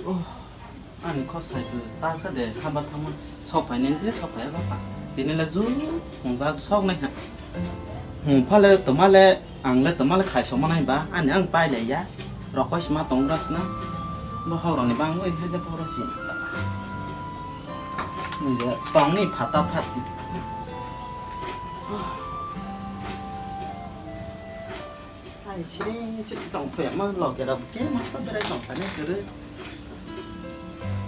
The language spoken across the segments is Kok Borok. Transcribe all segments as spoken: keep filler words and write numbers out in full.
Oh, ani khosai se taksa de haba thangma sok phainai de sok phaiya ba ta. Tini le ju hwngjak sok nai ha. Hwng phale toma le ang le toma le khai soma nai ba ani ang pai le ya. Rokoi sima tong ras na. Bo hok roni bang oi haja poro si. Ni je tong ni phata phati. Hai, sini, sini tong thoi ma log ya, ke ma sa berai tong thani kere.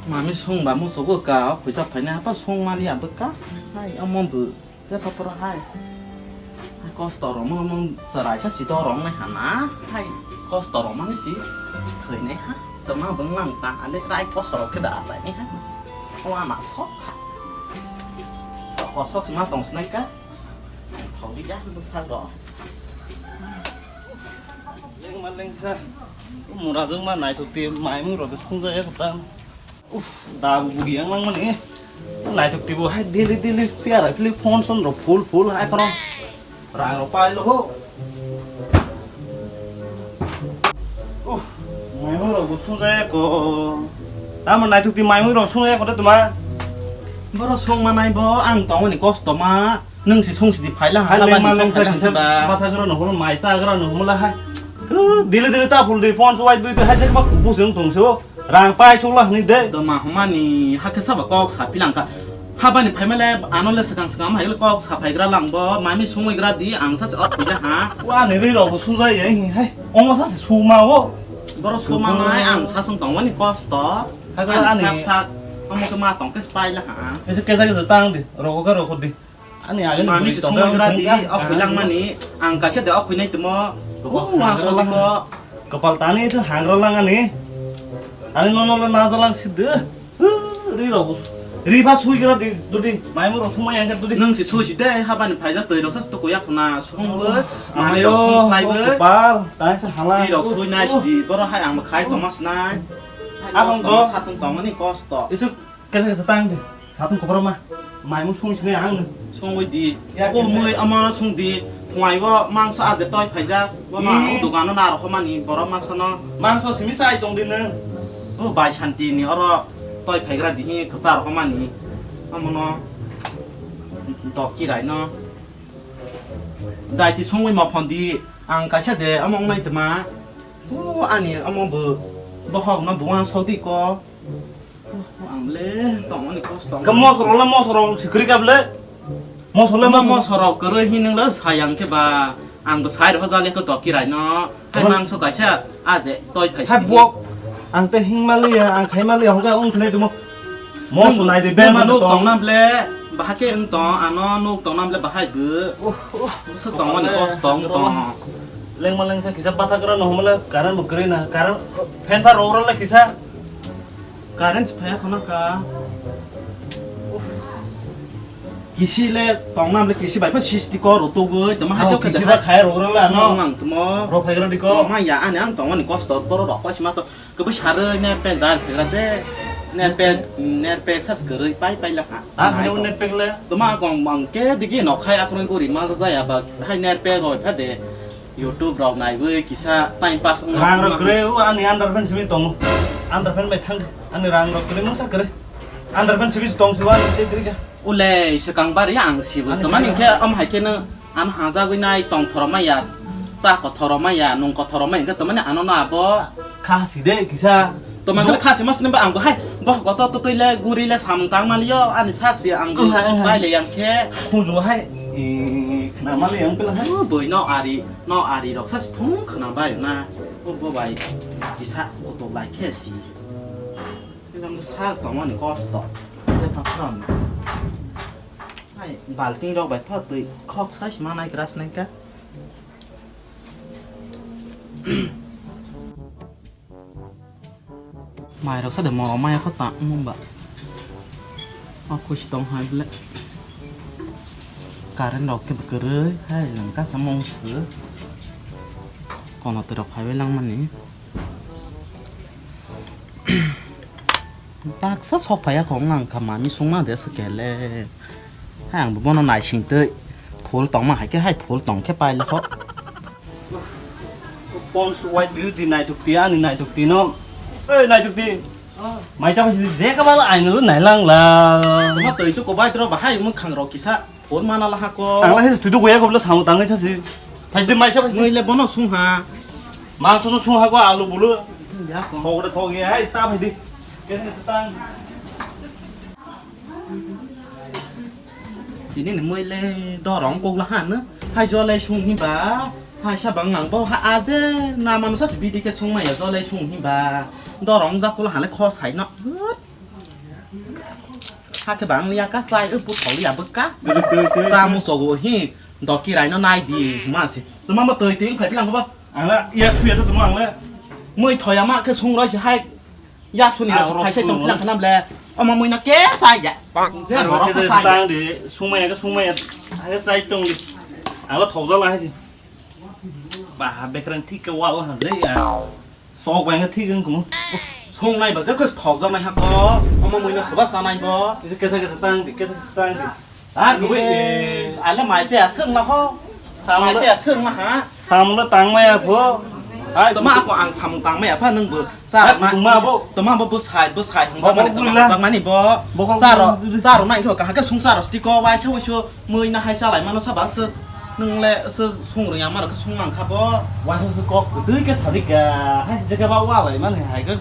Mami sung ba mo sogo ka, khuisa phaina pa sung mani abka. Hai, amo bu, ya pa pora hai. Hai, kosto ro mo mo sarai sa si to rong nai hana. Hai, kosto ro mani si, thoi nai ha. To ma bang lang ta, ale rai kosto ro ke da sai nai ha. Wa ma sok. Kosok sima tong sinai ka. Thok di ya, mo sa ro. Lengma lengsa. Mura jwngma naithok ti maimung rok sung jaya kwtal. Uff, da bugi yang langmani. Naithok ti bo hai daily daily piara phili phone son rok full full hai kono. Rang rok pai lo ho. Uff, maimung rok bo sung jaya ko. Tamo naithok ti maimung rok sung jaya ko de tuma. Boro sung manai bo ang tongoni kosto ma. Nwng si sung si di phaila ha, hai habani lengma sung lengsa phaila kisa ba. Bathagra no hono mai chagra no hono la hai. Dili dili ta phul di phone so wai dui hai jek ba kubu sung tong so. Rang pai chula hwnwi de. Doma humani hakhe sabo kok sa pilangkha. Habani phaimale ano le swkang swkang hai kok sa phaigra langbo mami sungwi gra di ang sa se ok pila ha. Wa ni ri rok bo sujai ye hi hai. Omo sa se suma o. Boro suma nai ang sa sung tongmani kosto. Hakhe ani sak sak omo khe ma tong khe paila ha. Ese kesa kesa tang di. Rok ka rok di. Ani agini mami se sungwi gra di, ok khuilang mani, ang kaisa de ok khuinai timo. Oh, wa sodi ko. Kapal tani se hangra lang ani. Ani nono le najalang si de. Ri rok. Ri ba sui gra di, dudi. Mai mo rok sumai ang dudi. Nung si sui si de, habani phaija twi rok sa to koya khuna sungbo. Mami rok sung khlaibo. Kapal, tani se hala. Ri rok sui nai si di, boro hai ang khai tongma sinai. Asong to. Sasung tongmani kosto. Isu Kesa kesa tang di. Satung kopor ma. Maimung sung sini ang. Sungwi di. Ya, o kesa. Mui ama sung di. Phungai bo mangso aje toi phaijak. Bo ma. Ih. O dogano na rokho mani borok ma sano. Mangso simi sai tong di nang. O bai santi ni oro toi phaigra di hi kesa rokho mani. Amono. Doki rai no. Dai ti sungwi ma phon di. Ang kaisa de amo wngnai tma. O ani amo bo. Bohok no buang sodi ko. Ang le tongmani kosto. Ke mosoro le mosoro sikri kable. Mosoro le mosoro. Mosoro kwrwi hinung le sayang khe ba. Ang bo sai rw jali ko doki rai no. Hai mangso kaisa aje toi phai. Hai buok. Ang te hing maliya, ang khai maliya hongka ung sinai tumo. Mosoro nai de bema nuk tong. Tong nam le bahake ung tong ano nuk tong nam le bahai bo. Uh, uh. Bwswk tongmani kosto wng tong. Lengma lengsa kisa bathakra no humle current bo kwrwi na. Current fan pha rok rok le kisa. Current se phaiya khwna ka. Kisi le tongnam le kisi bai pha sisti kor rw tugwi tama hajok khe kisi ba khai rw rw le ano. Ang tamo. Rw phaigra diko. Ma ya ani ang tongmani kosto boro rok kosi ma to. Kwbwi sarwi net pack dal phagra de. Net pack, net pack sas kwrwi pai pai la kha. Ah, hino net pack le? Toma kong bang ke digi nok khai akroi guri ma jaya ba hai net pack roi pha de. YouTube rok naiwi kisa time pass wng rang rok kwrwi o ani underpant simi tongo. Underpant bai thang ani rang rok kwrwi mungsa kwrwi. Underpant simi tong siwa ani te kwrwi kha. Ulei swkang bari ang sibo. Ani toma ni khe am hai khe no. Ano hajagwi nai tong thoromaya, cha kothoromaya, nung kothoromaya, hwnkhe tamani ano no abo. Kha si de kisa. Toma khe kha si mas ni ba ang bo hai, bo kotor to twi le guri le samung tang mali yo, ani sak si ang bo. Bai le yang khe. Khunju hai, e, khna mali yang pela hai. O boi no ari, no ari rok sa si thung khna bai na. O bo bai kisa kotor lai khe si. Nang sak tongmani kosto. Je pakhram. Hai, balting rok bai pha twi khok sai sima nai kras nai ka. Mai rok sa de mo mai kho ta mung ba. O khusi tong hai ble. Current rok khe kwrwi hai nang ka samung sw. Kono twi rok phaiwi lang mani. Baksa sok phaiya kho wng kha mami sungma de swkele. Hai ang bo bono naising twi phul tongma hai khe hai phul tong khe paile kho. Pons white beauty naituk ti ani naituk ti no. Ei naituk ti. Mai cha phai sidi, je ka bala aina lo nai lang la. Tama twi tu ko bai tro bahai mwkhang rok kisa por mana la ha ko. Ang la he tu tu goya ko bla samu tang sa si. Phai sidi mai cha phai sidi. Nui le bono sung ha. Mang sung sung ha ko alu bulu. Ya ko. Thok re thok ye hai sa phai di. Ke se tang. Tini ni mui le dorong kok la ha no. Hai jolai sung hi ba. Hai sa bang nang bo ha aje na manu sa bidi ke sung maya jolai sung hi ba. Dorong ja kula ha le kho sai no. Ha ke bang ya ka sai u pu tholi ya bwka. Tui, tui, tui, tui. Sa mu so go hi. Doki rai no nai di ma si. Tuma mo toi ting phai bilang ba. Ang la ya su ya to tuma ang la. Mui thoya ma ke sung roi si hai. Ya suni Ah, rok rok phai sai sung tong rok. Bilang khanam le. Omo mui no ke sai ya. Je Ang rok ke ke sai. Tang di sung maya ke sung maya. Hai sai tong di. Ang la thok ja la hai si. Ba, bekran thik ke wal han le ya. Sok bang thik ang kumu. Song nai ba je kos thok jang nai ha ko. Omo mui no soba sa nai bo. Kisa kisa kisa tang di, kisa kisa tang di. Ha, kubi. Ale mai se asung na ho. Mai se asung na ha. Samung la tang maya pho. Hai. Toma ako ang samung tang maya pha nung bo. Sar ma. Toma bo. Toma bo bo sai bo sai hung mani toma hung mani bo. Sar sar nai ko ka ha ka sung sar sti ko wai se wai so. Mui na hai chalai mano saba se nwng le se sung rwya mano khe sung nang kha bo. Waisa se kok kwtwi khe sadik ka hai je khe ba walai mani hai khe.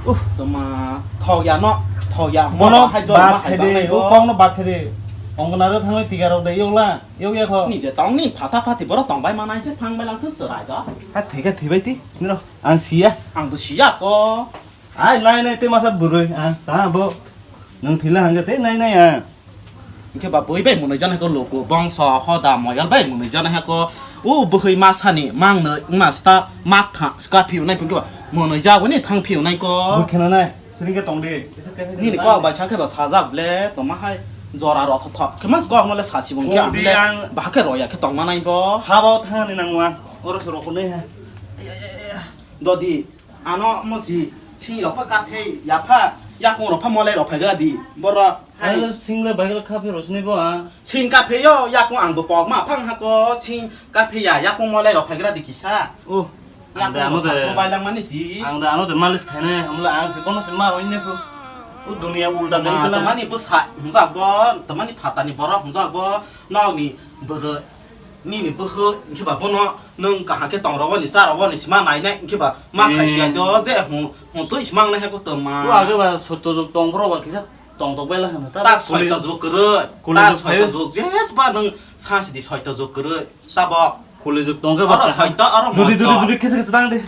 Uff. Toma thok ya no thok ya. Bono hai jor bat ma hai khe de, bangai o bo. Kok no bat khe de. Ongna ro thangwi tiga rok de yogla yog ya kho. Ni je tong ni phatha phathi borok tong bai manai se phang bai lang thun se rai do. Ha thik khe thik bai ti. Niro ang siya. Ang bo siya ko. Ai nai nai te masa burui ang ta bo. Nwng thila hang khe te nai nai ang. Hwnkhe ba bui bai mwnwi jana ko logo bongso hoda moyal bai mwnwi jana ko o bwhwi ma sani mang nwi wngma sta mak tha ska phiu nai hwnkhe ba mwnwi jagoni thang phiu nai ko. Bui kheno nai, siring khe tong di. Nini kok bai sakhe ba sajak ble tongma hai jora rok thok khe mas kok mole sasi bung khe Kok di ang le ang. Bahakhe roya khe tongma nai bo. Haba o thangni nangma oro se rok nai ha. Dodi. Ano mo si sing rok pha kathei yapha yakung rok pha molai rok phaigra di borok hai. Ano sing le baigla kha phi rosni bo a. Sing kaphei yo yakung ang bo pok ma phang hako sing kaphei ya yakung molai rok phaigra di kisa. Oh. Yakung ano de bailang mani si. Ang da ano de malis khaine hamla ang si bono si ma roi ne phu. O dunia ulta dei kala. Tamani bo sa hwnjak bo tamani phatani borok hwnjak bo nokni bwrwi. Nini bwhwi hwnkhe ba bono nwng kaham khe tong rogoni cha rogoni sima nainai hwnkhe ba ma khai siya do je hwn hwn twi sima wngnai hai kotor ma. O age ba sotto jok tong phro ba kisa tong tok bai la hwn ta. Tak soito jok kwrwi. Kuli tak jok soito phaio. Jok jes ba nwng sa sidi soito jok kwrwi. Tabok. Kuli jok tong khe ba oro soito oro dudi dudi moito. Dudi kisa kisa tang de.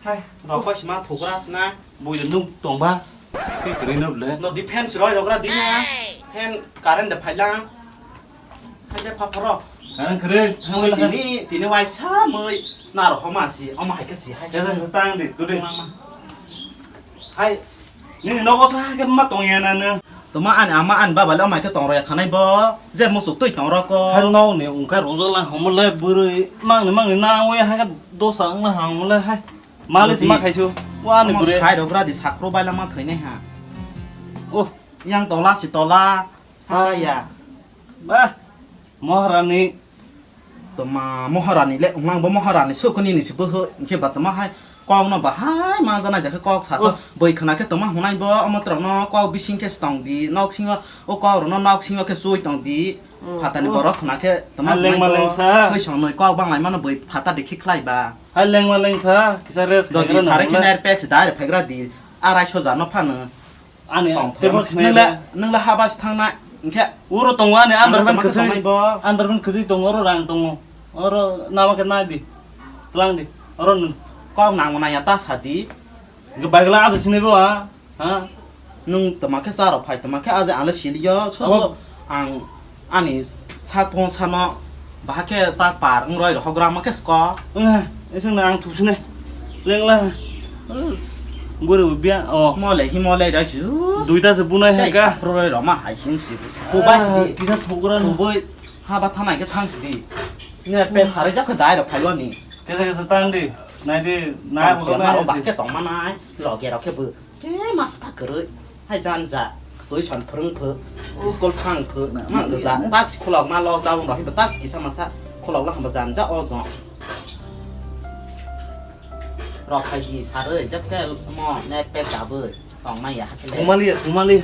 Hai, rokoi sima thugra sna. Bui de nuk tong ba. Twi kwrwi no ble. No di fan sroi rogra di na. Fan current de phailang. Hai je pha phoro. Current kwrwi, thang bai tini, tini waisa mui na ro homa si, omo hai khe si hai. Kesa kesa tang di, dudi. Mama. Hai. Nini nogo sa ke ma tong ya na no. Toma ani ama ani baba le amai khe tong rok ya khanai bo. Je musuk twi tong rok ko. Hai no ni ungkha rojak lang homo le bwrwi mang ni mang ni na wi ha khe dosa wng na ha homo le hai. Mali si ma khai su. Wa ni bwrwi. Khai rok ra di sakro bai lama thoi nai ha. Oh. Yang tola si tola. Ha ya. Ba. Maharani. Toma Maharani le wnglang bo Maharani sukuni ni si boho hwnkhe ba toma hai kok no bahai ma jana jakhe kok sasa boi khna khe toma hunai bo omo tro no kok bising khe tong di nok singo o kok rok no nok singo khe chui tong di phatani borok khna khe toma hunai bo hoi song noi kok banglai mano boi phata de khe khlai ba hai lengma lengsa kisa rest khai gra na sare khe nai pek si dai phai gra di arai so ja no phano. Ani tebol khna nang la haba si thang na hwnkhe. Uro tongo ani underpant kwchwi. Underpant kwchwi tongo, oro rang tongo. Oro nama khe nai di. Tlang di. Oro nwng. Kok nang nai ya ta sa di. Hwnkhe bagla aja sinai bo ha. Ha. Nwng tama khe cha rok phai tama khe aja ang le sili yo so. Ang ani sak thong sano bahai khe ta par wng roi rok hogra ma khe sko. Wngha, ising na ang thuk sini. Lengla. Gure bo bia, oh. Mole hi mole rai su. Duita se bunai hai ka. Pro roi rok ma hai sing si. Thubai si di. Kisa thugra ni. Thubai ha ba thanai khe thang si di. Ne pe sari jak khe dai rok phai lo ni. Kisa kisa tang di. Nai di, nai bo nai. Bahai khe tong ma nai. Loge rok khe bo. Khe mas pa kwrwi. Hai jan ja. Tuition phwrwng pho. School thang pho. Mang gw ja. Tak si khulok ma lockdown rok hiba tak si kisa masa khulok la hamba jan ja o jong. Rok khai di sarwi, jab khe mo net pack dabwi tong ma ya hakhe le. Thumali, thumali,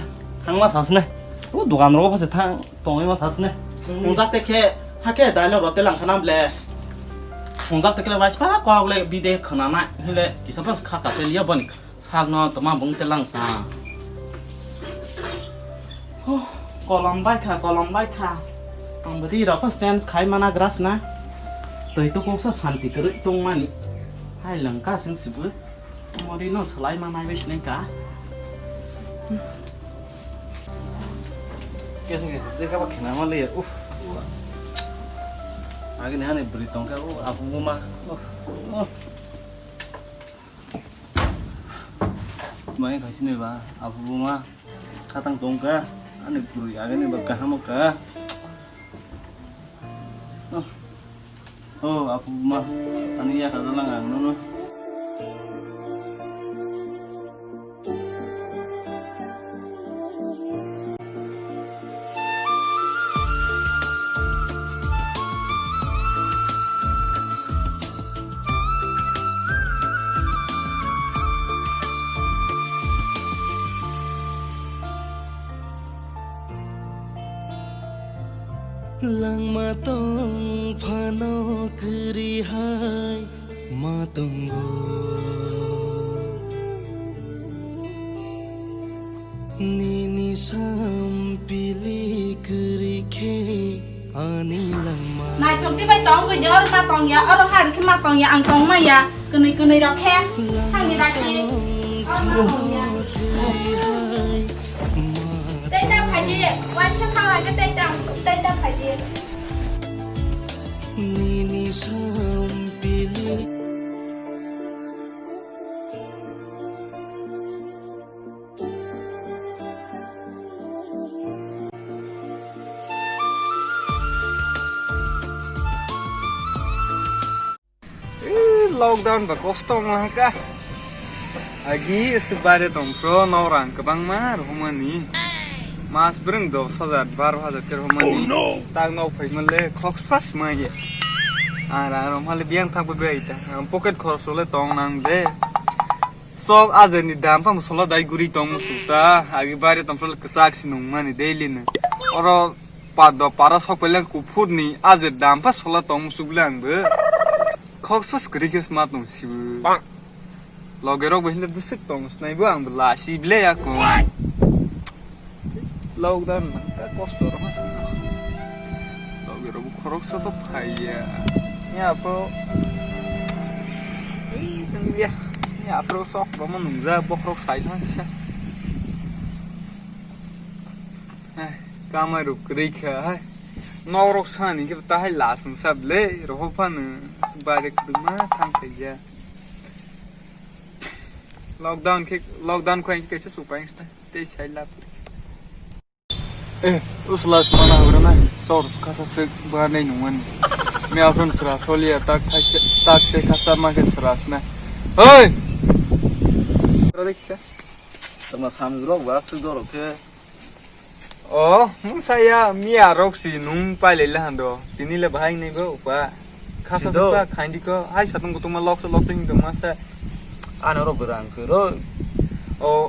thangma sasne. O dogan rogo phase thang, tongwi ma sasne. Hungjak te khe, hakhe dialogue rok te lang khanam le. Hungjak te khe le waispa kok le bide khana na, hile kisa pas kha ka te liya boni. Sakno toma bung te lang kha. Huh, kolom bai kha, kolom bai kha. Ang bwtwi rok khe sense khai mana gras na. Twi to koksa santi kwrwi tong mani. Hai lang ka sing sibu. Mori no salai ma nai bai sinai ka. Kesa kesa je kaba khena ma le. Uff. Agini hani bwrwi tong kha, o apu buma. Uff. Uff. Mai khai sinai ba, apu buma. Khatang tong kha, ani bwrwi agini ba kaham ka. Oh, oh, apu buma, ani ya ka lang ang nono. Langma tong phano kwrwi hai ma tongo. Nini sampili kwrwi khe ani langma. Naithok tei bai tong gwi de, oro ma tong ya, oro ha rikhe ma tong ya, ang tong ma ya, kwnwi kwnwi rok khe. Thangni daki. Oro ma tong ya. Tei ta phai di, waisa kha hai khe tei ta, tei ta phai di. Nini sampili. Eh, lockdown ba kosto wng kha. Agi se bare tong phro, no rang kwbangma rohormani. Mas bwrwng dos hajar, baro hajar khe rohormani. Oh, no! Tak nok phaima le khok spas mai. Ang rang romhale biyang thang bai ta. Ang pocket khoros le tong nang de. Sok ajer ni dam phang sola dai guri tong musu ta. Agi bare tong phro le kwchak si nung mani daily no. Oro pa do para sok pele kuphur ni ajer dam pha sola tong musu bwle ang bo. Khok spas kwrwi khe sma tong sibo. Loge rok bo hile bwswk tong snai bo ang bo la si ble ya ko. Lockdown nang ka kosto rok ma sino. Loge rok bo khorok sa to phai ya. Ya po. Ei nang ya. Ya pro sok bo mo nung ja bokrok sai thang sa. Hai, kamai rok kwrwi kha, hai. Nok rok sani khe ta hai last wng sa ble, rohor phano bare kwdwma thang khaija. Lockdown khe, lockdown kho kaisa supai tei sai lap. Eh, uslas mana hore na, sor kasa se ba nei nungani. Me afron sra solia tak thai se, tak te kasa ma khe sra sna. Hoi! Tama samjwk rok ba swk dorok khe. Oh, mung saya miya rok si nung pailai le hando. Tini le bahai nai bo pa. Khasa Sido. Sa khaindi ko. Hai satong kutuma loksa loksa hing tong masa. Ano ro berang khe ro. Oh,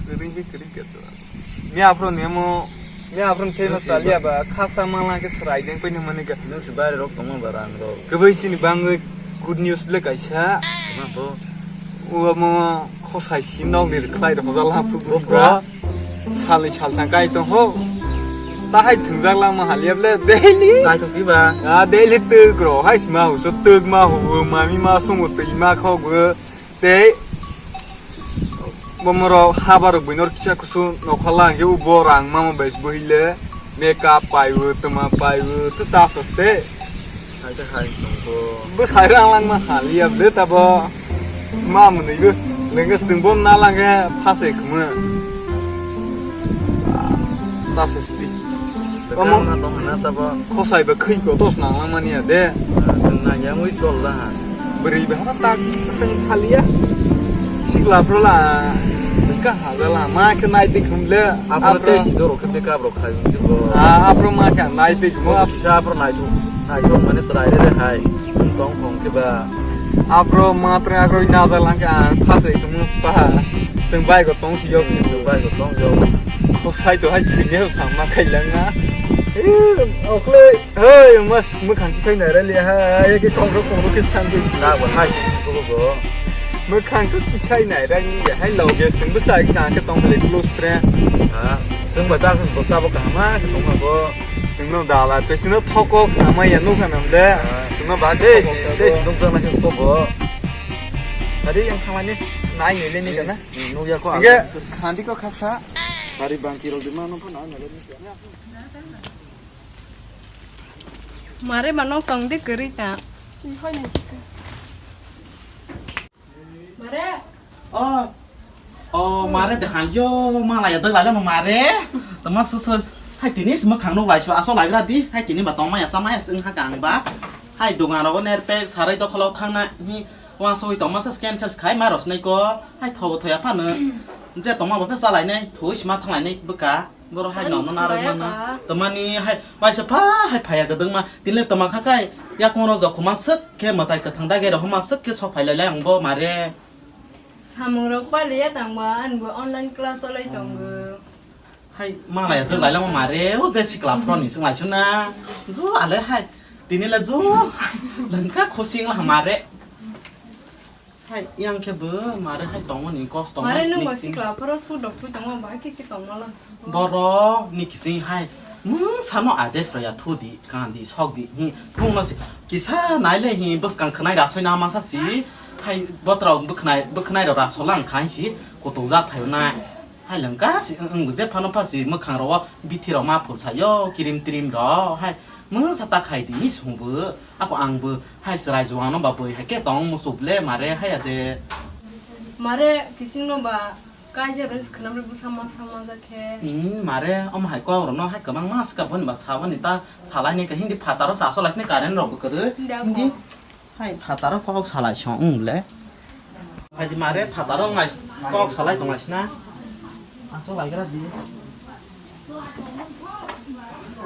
kering bi kering ke to. Miya afro nemo, miya afro famous Nung si talia ba. Ba khasa mala ke serai deng pai namani ka. Nung si bare rok tongma ba rang ro. Kebai sini bangwi good news ble kaisa. Kema bo. Uwa mo khosai si nok ni khlai rok jala phu Bo bra. Salni salthang kai tong ho. Ta hai thwngjak langma haliya ble daily. Naithok di ba? Ah, daily twk ro hai sma hu so twk ma hu mami ma sumo twi ma khok bo. Tei bomoro habar buinor kisa kusu nokhala hingke ubo rang mamo bai bohile makeup paibo toma paibo tu ta saste. Hai ta hai tongbo. Bo sai rang langma haliya ble tabo. Ma mwnwi bo lengke swtwng bo na langke phasai khwma. Ta sasti. Omo. Bekar na tong hana tabo. Khosai ba khwi ko tos nang langmani ya de. Chwng nang yang wi chol da ha. Bwrwi ba ha tak swng khaliya. Sikla prola. Ka ha jala ma khe nai tik humle. Apro te si doro khe makeup rok khai bo. Ah, apro ma khe nai tik mo. Kisa apro nai tu. Nai tu mane srai re hai. Tong khong khe ba. Abro matre agro naja langka phasai tumu paha. Seng bai go tong si yok. Seng bai go tong yok. Ko sai to hai chini ne sa ma khai langa. Okle, hey, mas mukhang ki sai nai rali ha, ya ki kong ro kong ro ki thang ki. Na ba hai si ko go. Mukhang sus ki sai nai rali ya, hai lo ge seng bsa ki na ke tong le close friend. Ha, seng ba ta ko ta ba ka ma ki tong go. Singno dala, chai singno thokok, ama ya nukha nam de. Ah. Singno ba de, thokok de, thokok. Nukjak na khe thokok. Tadi yang thangmani nai nai le ni kana. Nukya ko. Inge, ang. Khandi ko khasa. Tari bangki rok di mano ko nai nai le ni kana. Mare mano tong de kari ka. Mare. Oh. Oh, mare de han yo, ma la ya dog la le mo mare. Tama so so. Hai tini sima khang nok lai so aso lai gra di. Hai tini ba tong ma ya sa ma ya sing ha kang ba. Hai dogan rogo ner pek sarai dokholo thang na hi. Wa so tong ma sa scan sa khai ma ros nai ko. Hai thobo thoya pha no. Je tong ma ba pha sa lai nai. Thui sima thang lai nai bwka. Boro hai nong no narwk mana. Tamani hai waisa pha hai phaiya kwdwngma. Tini le tama kha kai yakung rok jokhoma swk khe mwtai kwthang dagi rok homa swk khe sok phai lai lai ang bo mare. Samung rok paliya tangba, ang bo online class olai tongo. Hai malaya jwk lai lama mare, o je sikla phone ni swng lai suna. Ju ale hai. Tini le ju lengka khosing la mare. Hai, yang khe bo mare hai tongmani kos tongma Mare nung sini ba kising. Sikla phoro su dok thui tongma ba khe khe tongma lang. Boro ni kising hai. Mung sano ades raya thu di, kan di, sok di. Hi, phung no si, kisa nai le hi, bwskang khwnai rasoi na masa si. Hai, botrok bwkhnai, bwkhnai rok rasolang khai si, kutung jak phai nai. Hai lengka si, ang je phano pha si, mwkhang rok bithi rok ma phul sa yo, kirim tirim rok. Hai, mung sa ta khai di, hi sung bo. Ako ang bo hai chwrai juang no ba bwi hai khe tong muchuk le mare hai ya de. Mare kising no ba kaijak rwng se khwnam rwng bwsa ma sa manjak khe. Hmm, mare omo hai kok rok no hai kwbang ma swkang boni ba sa boni ta salai ni khe hindi phataro sa so lai sini current rok bo kwrwi. Hindi ako. Hindi hai phataro kok salai song wng le. Hai di mare phataro ngai kok salai tong lai sina. Aswk lai gra di.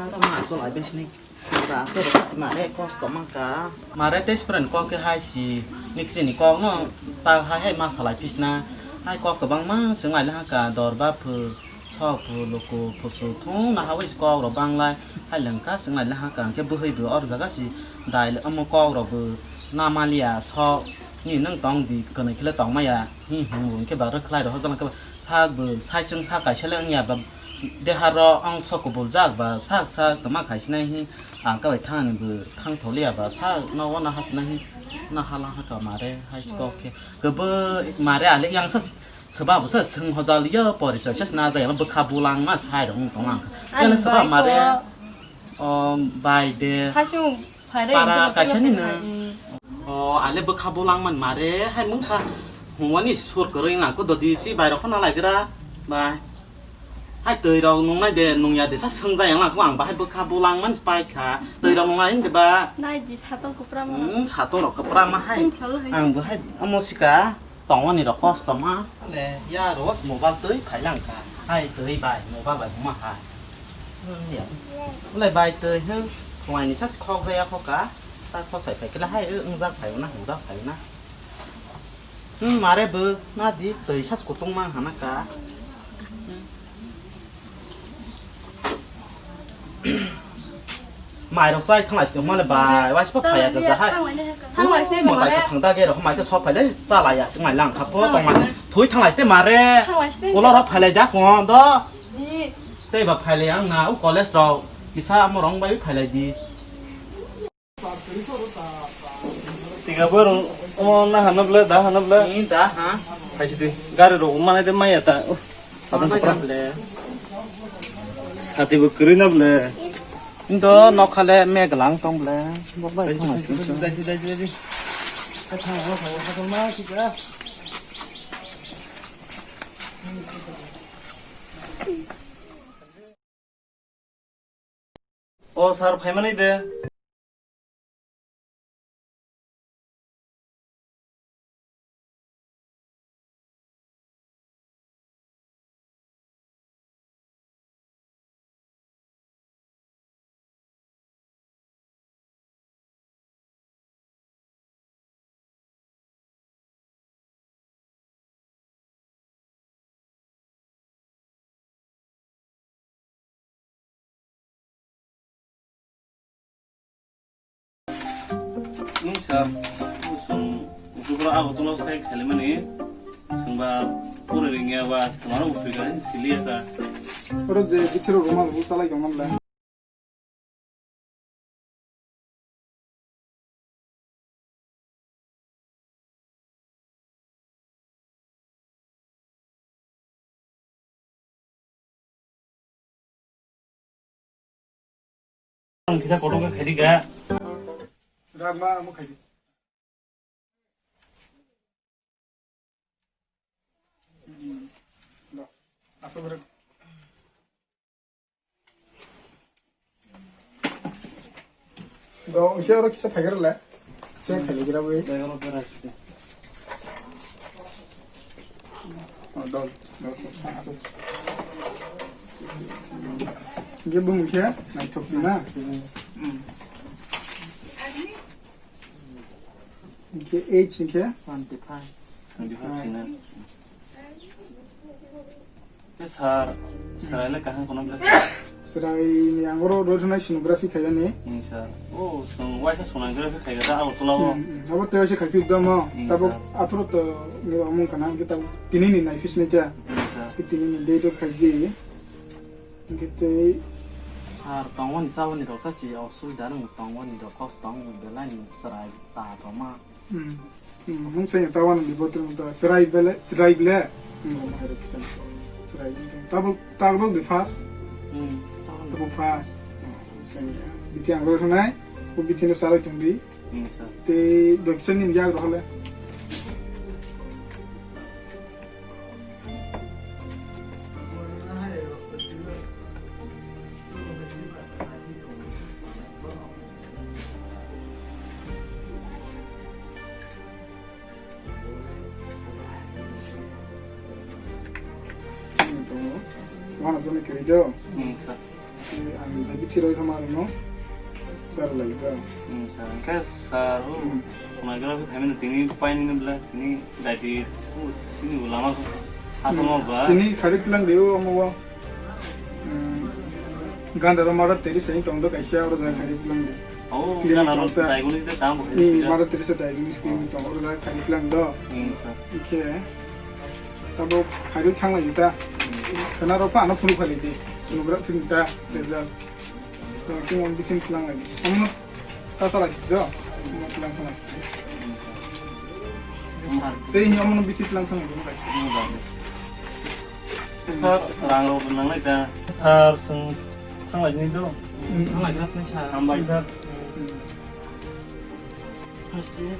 Ang ta ma aswk lai bai sini. Ba, so ro kasi mare kosto mangka. Mare tei spren kok ke hai si, niksi ni kok no ta hai hai ma salai pisna. Hai kok kwbangma swng lai haka, dor ba phu, sok phu, luku, phusu, thung na hawi si kok ro bang lai. Hai lengka swng lai haka, hwnkhe bwhwi bo or jaga si dai omo kok ro bo na maliya, sok ni nung tong di, kwnwi khe le tong maya. Hi hung hung khe ba rwkhlai ro hojal khe ba sak bo sai chwng sak kaisa le wngya ba. Deharo ang sok kubul jak ba sak sak toma khai sinai hi ang kabai thang ni bo thang tholiya ba sak no wana ha sinai hi na hala ha ka mare hai sko khe kebo mare ale yang sa seba bo sa sung hojal yo pori so sa na ja yang bwkha bulang ma sai rong tong ang. Ani kene seba bai mare ko. O bai de. Sasung. Para kaisa ni no. O ale bwkha bulang man mare hai mungsa hungwani sur kwrwi na ko dodi si bai rok na lai gra ba hai twi rok nung nai de nung ya de sa sung ja yang ko ang ba hai bwkha bulang man pai kha twi rok nung nai de ba nai di satong kupra ma hmm satong rok kupra ma hai ang bo hai amo sika. Tongmani rok kosto ma. Le ya ros mobile twi phailang kha. Hai twi bai mobile bai huma hai. Hmm, ya. Le bai twi hmm. Khwai ni sas khok jaya khoka. Ta khosai phai kila hai wngjak phai na hujak phai na. Hmm, mare bo na di twi sas kutung ma hana ka. Mai rok sai thanglai sini mane bai wai spa phaya ka jahai. Thanglai sini mane. Motai ka thang da ge rok mai ka sop phailai chalai ya sing mai lang kha po tong mai. Thui thanglai sini mare. Ulo rok phailai da ko do. Tei ba phailai ang na u college rok kisa mo rong bai phailai di. Tiga bor, omo na hana bla, da hana bla. Ni da ha. Hai sidi, gari ro, mana de maya ta. Sabun kopra. Sati bo kiri na bla. Indo nokhale meglang tong bla. Bo bai thang sini. O sir, phaimani de. Sir, chwng Tripura Agartala sai khalimani, chwngba pore ringya ba, twmaro usui ka, siliya ka. Oro je bithiro ruma bu salai tong namla. Ang kisa kotor khe khaidi ga. Rak ma, amo khaidi. Hmm. Lo. Aso bere. Do, hwnkhe oro kisa phaigra le. Che phaigra bai. Oh, do, do, do. Hwnkhe bumung khe naithok na. Hmm. Hwnkhe age hwnkhe? Twenty five. Twenty five sini. Te sir, sir, ai le kaham kono bela sir. Sir, ai ni angoro do thunai sonography khaiyani. Hmm, sir. Oh, song waisa sonography khaiya ta Agartala o. Hmm, hmm. Abo te waisa khaipi damo. Hmm, tabuk sir. Aphuru to ni omung kana kita tini ni nai phis ni ta. Hmm, sir. Tini ni date o khaidi. Hwnkhe tei sir, tongmani chabani rok sa si osubida rwng tongmani rok kos tong belai ni chwrai ta tongma. Hmm. Hmm, mung se ta wan di botol ta chwrai bele, chwrai bele. Hmm, ma rok kisa. Chwrai. Tabuk, tabuk di fast. Hmm, tabuk. Tabuk fast. Hmm, se ya. Biti ang rok nai, bu biti no salai tong di. Hmm, sir. Tei dopsa ni ya rok le. Wana joni kiri jo. Hmm, sir. Ang jadi thiroi kama rino. Sir lagi da. Hmm, sir. Hwnkhe sir, o, hmm, sonography khaimani tini paini ni bla, tini daiti, o, sini bo lama ko. Asama ba. Tini kharik lang de o, amo o. Hmm. Ganda ro mara teri sai tong do kaisa oro jai kharik lang de. Oh, tini ganda ro tong ta. Dai guni de tam bo. Ni mara teri sai dai guni skin tong oro jai kharik lang do. Hmm, sir. Ike. Tabo khairi thang lai ta. Kana ro pa no phuru khali di. Phuru bra phim ta. Result. To ki mon bisin thlang lai. Amno ta sa lai jo. Mo thlang thlang. Te ni amno bisin thlang thlang jo. Sir, rang ro nang lai ta. Sir, sung thang lai ni do. Thang lai gra sini sir. Hambai sir. First day.